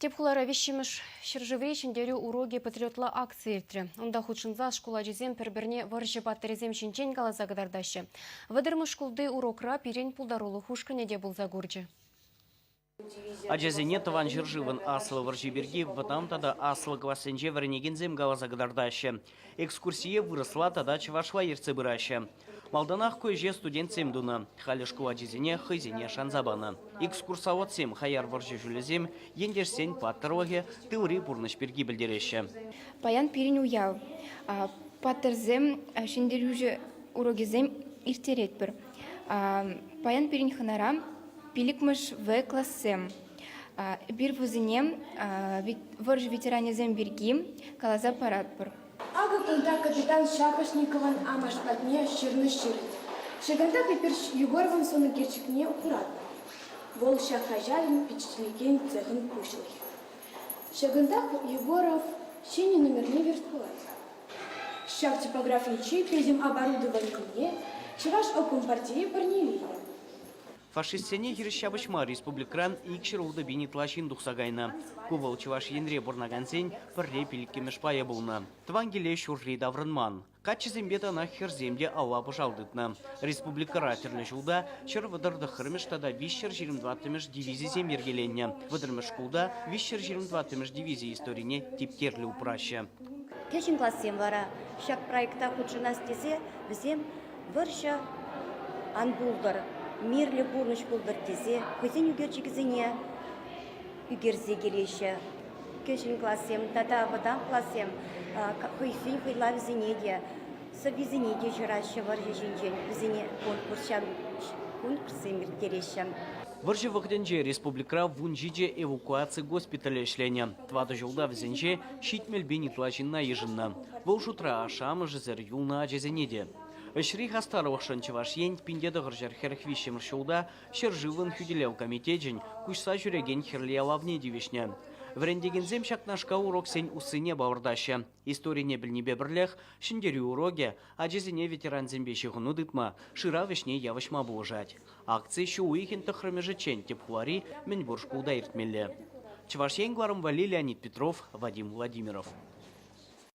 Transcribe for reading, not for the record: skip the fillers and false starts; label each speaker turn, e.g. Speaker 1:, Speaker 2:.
Speaker 1: Тӗп хулара виҫҫӗмӗш ҫӗршыври Ҫӗнтерӳ урокӗ патриотла акци иртрӗ. Унта хутшӑнса шкул ачисем пӗр-пӗрне вӑрҫӑ паттӑрӗсем ҫинчен каласа кӑтартаҫҫӗ. Вӑтӑрмӗш шкулти урокра пирӗн пултарулӑх ушкӑнӗ те пулса курчӗ.
Speaker 2: Ачасене Тӑван ҫӗршывӑн Аслӑ вӑрҫи пирки вӑтам тата аслӑ классенче вӗренекенсем каласа кӑтартаҫҫӗ. Экскурсие вырӑсла тата чӑвашла ертсе пыраҫҫӗ. Малтанах ку ӗҫе студентсем тунӑ, халӗ шкул ачисене хӑйсене шанса панӑ. Экскурсоводсем хаяр вӑрҫӑ ҫулӗсем, ентешсен паттӑрлӑхӗ, тылри пурнӑҫ пирки пӗлтереҫҫӗ.
Speaker 3: Паян пирӗн уяв. Паттӑрсем ҫӗнтерӳҫӗ урокӗсем ирттеретпӗр. Паян пирӗн хӑнара пиллӗкмӗш В классем. Эпир вӗсене вӑрҫӑ ветеранӗсем пирки каласа паратпӑр.
Speaker 4: Акӑ кунта капитан Шапошниковӑн амӑш патне ҫырнӑ ҫырт. Ҫакӑнтах эпир Егоровӑн сӑнӳкерчӗкне куратпӑр. Вӑл ҫак хаҫатӑн пичетлекен цехӑн пуҫлӑхӗ. Ҫакӑнтах Егоров ҫӗнӗ номерне верстлать. Ҫак типографинчи пӗтӗм оборудованине Чӑваш обкомпартийӗ парнеленӗ.
Speaker 2: Фашистсене хирӗҫ ҫапӑҫма республикӑран 206 пин ытла ҫын тухса кайнӑ. Ку вӑл Чӑваш Енре пурӑнакансен пӗрре пиллӗкмӗш пайӗ пулнӑ. Тӑван киле ҫурри таврӑнман. Каччӑсемпе танах хӗрсем те алла пӑшал тытнӑ. Республикӑра тӗрлӗ ҫулта 139-мӗш тата 324-мӗш дивизисем йӗркеленнӗ. Вӑтӑрмӗш шкулта 324-мӗш дивизи историне типтерлӗ упраҫҫӗ.
Speaker 5: Кӗҫӗн классем вара ҫак проекта хутшӑнас тесе вӗсем Вӑрҫӑ ан пултӑр, мирлӗ пурнӑҫ пултӑр тесе хӑйсен ӳкерчӗкӗсене ӳкерсе килеҫҫӗ. Кӗҫӗн классем тата вӑтам классем хӑйсен хӑйлавӗсене те, сӑввисене те ҫыраҫҫӗ вӑрҫӑ ҫинчен. Вӗсене конкурссем ирттереҫҫӗ.
Speaker 2: Вӑрҫӑ вӑхӑтӗнче республикӑра 17 эвакуаци госпиталӗ ӗҫленӗ. Тӑватӑ ҫулта вӗсенче 70 пин ытла ҫынна йышӑннӑ. Вӑл шутра ашшӗ-амӑшӗсӗр юлнӑ ачасене те. Ӗҫри хастарлӑхшӑн Чӑваш Ен 1943 ҫулта ҫӗршывӑн хӳтӗлев комитечӗн куҫса ҫӳрекен хӗрлӗ ялавне тивӗҫнӗ. Вӗрентекенсем ҫакнашкал уроксен уссине палӑртаҫҫӗ. Историне пӗлнипе пӗрлех Ҫӗнтерӳ урокӗ ачасене ветерансемпе ҫыхӑну тытма, шырав ӗҫне явӑҫма пулӑшать. Акци ҫу уйӑхӗн тӑххӑрмӗшӗччен тӗп хулари мӗнпур шкулта иртмелле. Чӑваш Ен кӑларӑм валли Леонид Петров, Вадим Владимиров.